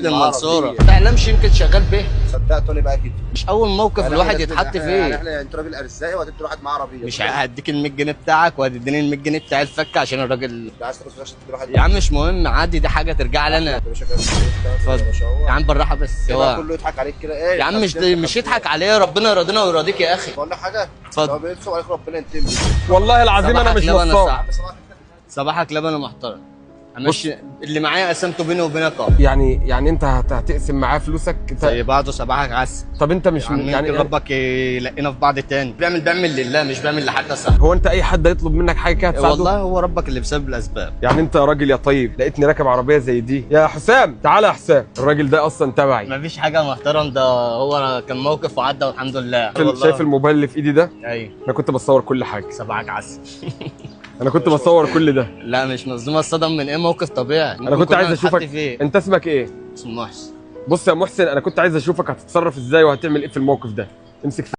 المنصورة ما تعلمش، يمكن شغال به. صدقتوني بقى كده. مش اول موقف يعني الواحد إحنا يتحط يعني فيه. احنا يعني انت راجل ارزاقي وهتدي واحد معاه عربيه. مش هديك ال 100 جنيه بتاعك وهتديني ال 100 جنيه بتاع الفكه عشان الراجل. انت عايز تاخد فلوس عشان تدي واحد؟ يا عم مش مهم، عادي، دي حاجة ترجع لنا. يا باشا كده اتفضل. يا باشا هو يا عم بالراحة بس كده هو. كله يضحك عليك كده ايه؟ يا عم مش يضحك عليا، ربنا يرضينا ويرضيك يا اخي. بقول لك حاجه. اتفضل. لو بينصب عليك ربنا ينتمي. والله العظيم انا صباحك مش لبن يا نصاب. صاحبي. صباحك لبن يا محترم. امشي اللي معايا قسمته بيني وبينك اهو. يعني انت هتقسم معاه فلوسك زي بعضه، صباحك عسل. طب انت مش يعني يعني ربك يلقينا في بعض تاني. بيعمل لله مش بيعمل لحد صح. هو انت اي حد يطلب منك حاجة كده هتساعده؟ والله هو ربك اللي بسبب الاسباب. يعني انت يا راجل يا طيب لقيتني راكب عربية زي دي. يا حسام تعالى يا حسام، الراجل ده اصلا تبعي. مفيش حاجة محترم، ده هو كان موقف وعدى والحمد لله. شايف الموبايل اللي في ايدي ده؟ ايوه. انا كنت بصور كل حاجة. صباحك عسل. انا كنت بصور كل ده. لا مش مصدومه، الصدم من ايه؟ موقف طبيعي. انا كنت عايز اشوفك. انت اسمك ايه؟ اسمه محسن. بص يا محسن، انا كنت عايز اشوفك هتتصرف ازاي وهتعمل ايه في الموقف ده. امسك.